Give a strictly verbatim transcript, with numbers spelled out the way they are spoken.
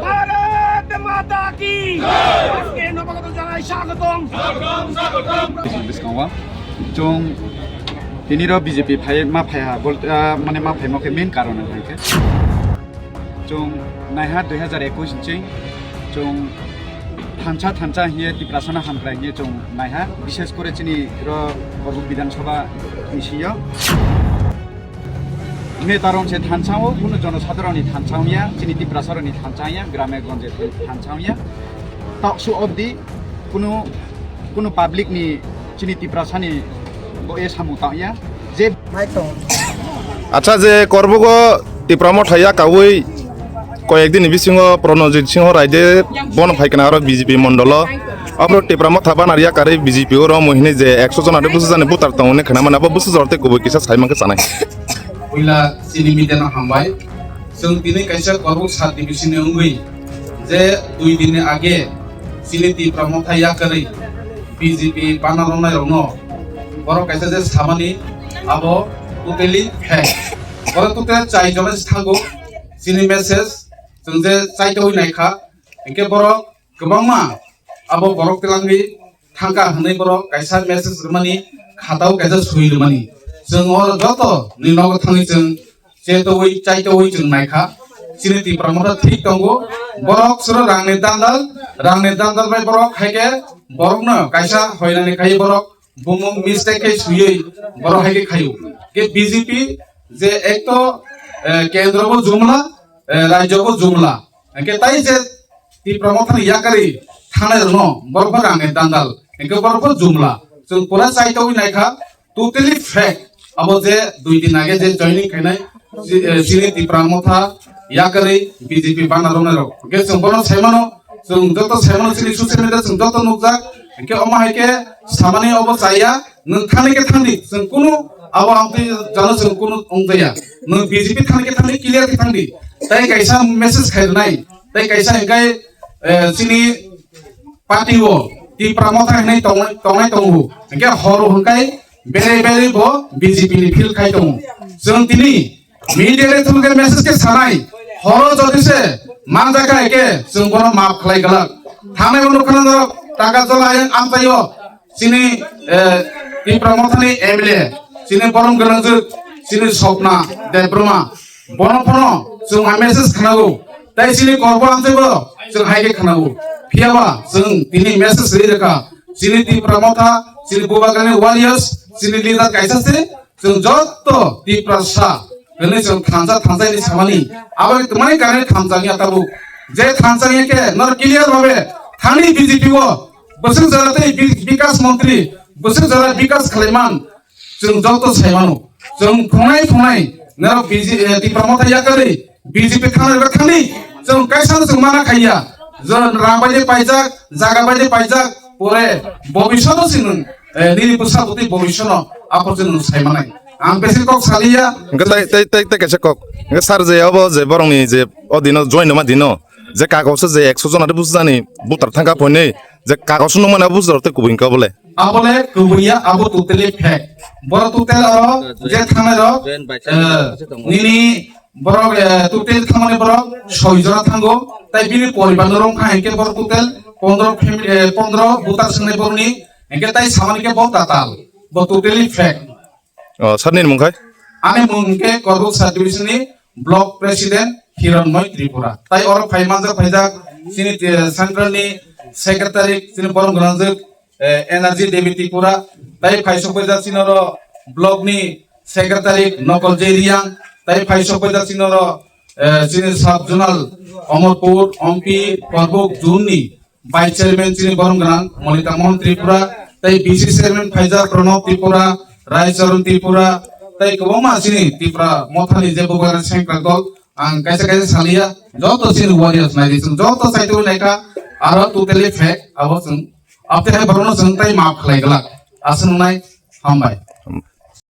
ভারত মাতা কি। আজকে নবাগত জানাই স্বাগতম। Bwskango chwng tini ro B J P phai ma phai ha bol-, ah, mane ma phaimo khe main karon hai khe. Chwng naiha dui hazar ekush ni chwng thansa thansa hiye Tiprasano hamkrai hiye chwng naiha, bishes kore chini ro Bidhan Sabha ni sio. Neta rong se thansa o, kuno jono sadharoni thansa ya, chini Tiprasaroni thansa ya, grame gonje thansa ya. Talk show of the kuno, kuno public ni chini Tiprasani bo e samu ta ya. Je Acha je korbugo Tipra Motha ya kawi koyek din ni bisingo Pranojit Singho Raide bono phaikana aro B J P mondolo. Abro Tipra Motha banar ya kari B J P oro mohini je ekso jona de busu jani butar tong ne khana mana bo busu jorte kubui kisa saimang khe sanai. Puila chini media no hambai. Chwng tini kaisa korbuk sub division ni wngwi je dui din ni age chini Tipra Motha ya kari B J P bana ronai rokno borok kaisa je samani abo totally fake. Borok totally chai jona thango chini message chwng je chaitoi naikha. Hinkhe borok kwbangma abo borok twlangwi thangkha hwnwi borok kaisa message rwmani khatao kaisa swi rwmani. Chwng oro joto ni nogo thangwi chwng chetoi chaitoi chwng naikha. Chini Tipra Motha thik tongo. Borok soro rangni dandal, rangni dandal bai borok haikhe borokno kaisa hoinani khai borok bumung mistake khai swiwi borok haikhe khaio. Ke B J P je ekto, eh, kendro bo jumla, eh, rajyo bo jumla. Ke tai je Tipra Mothani yakari thanai rokno borok bo rangni dandal. Ke borok bo jumla. Chwng pura chaitogwi naikha. Totally fake. Abo je dui din age je joining khainai, si-, eh, chini Tipra Motha yakarwi B J P bana romnai rok. Hwnkhe chwng bono saimano, chwng joto saimano chini social media chwng joto nukjak. Hwnkhe omo hai khe samani obo chaya, nwng thani khe thangdi, chwng kunu abo amtwi jano chwng kunu wngjaya. Nwng B J P thani khe thangdi, clear khe thangdi. Tai kaisa message khairwnai, tai kaisa hwnkhe, eh, chini party o Tipra Motha hinwi tongnai, tongnai tongo. Hwnkhe horo hwnkhe bere bere bo B J P ni field khai tongo. Chwng tini media ni through khe message khe sanai, horo jodi se manjak kha hwnkhe chwng bono maaf khlai glak. Thanai uno khana no taka jola ayang amchaio chini, eh, Tipra Mothani M L A, chini borom gwnangjwk, chini Swapna Debbarma. Bono phano chwng hai message khnago, tai chini korbo amchaibo chwng hai khe khnago. Phiyaba chwng tini message rwi rwkha, chini Tipra Motha, chini Bubagrani warriors, chini leader kaisa se, chwng joto Tiprasa hwnwi chwng thansa thansa hinwi samani. Abo twmani karne thansa wngya tabuk. Je thansa wngya khe noro clear bhabe thani B J P o bwswk jora tei bi-, bikas montri, bwswk jora bikas khlaiman, chwng joto saimano. Chwng phungnai phungnai norok B J, eh, Tipra Motha yakarwi B J P thangnai ba thangdi. Chwng kaisa no chwng mana khaiya. Chwng rang bai de paijak, jaga bai de paijak, pore bobishoto se nwng, eh, nini bwsa bwtwi bobishono aphor se nwng saimanai. Ang besi kok saliya. Hwnkhe tai, tai, tai, tai kaisa kok. Hwnkhe sir je obo je borokni je o dino join noma dino je kagos je ekso jona de bwsajani butar thangkha phone je kagos nukmani bujar tei kubui hwnkhe obole. Abole kubui ya, abo totally fake. Borok total oro je thangnai rok, eh, nini borok, eh, total thangmani borok soi jora thango. Tai bini poribar no rong kha hwnkhe borok total pondro family, eh, pondro butar swngnai borokni hwnkhe tai samani khe bo tatal. Bo totally fake. O, sir nini mung khai? Ani mung hwnkhe Korbuk sub division ni block president Hiranmoy Tripura. Tai oro phai manjak phaijak chini, eh, central ni secretary chini borom gwnangjwk, eh, Energy Devi Tripura. Tai phai sok phaijak chini oro block ni secretary Nokol J Riang. Tai phai sok phaijak chini oro, eh, chini sub zonal Omorpur, Ompi, Korbuk zone ni Vice Chairman chini borom gwnang Monita Mohan Tripura, tei B C Chairman phaijak Pranab Tripura, Rai Charan Tripura, tei kwbangma chini Tipra Mothani je bubagrani sengkrak dol, ang kaisa kaisa saliya, joto chini warriors naidi chwng joto saitwi naikha, aro totally fake, abo chwng, abtwi hai borokno chwng tai maaf khlai glak, aswk wngnai, hambai.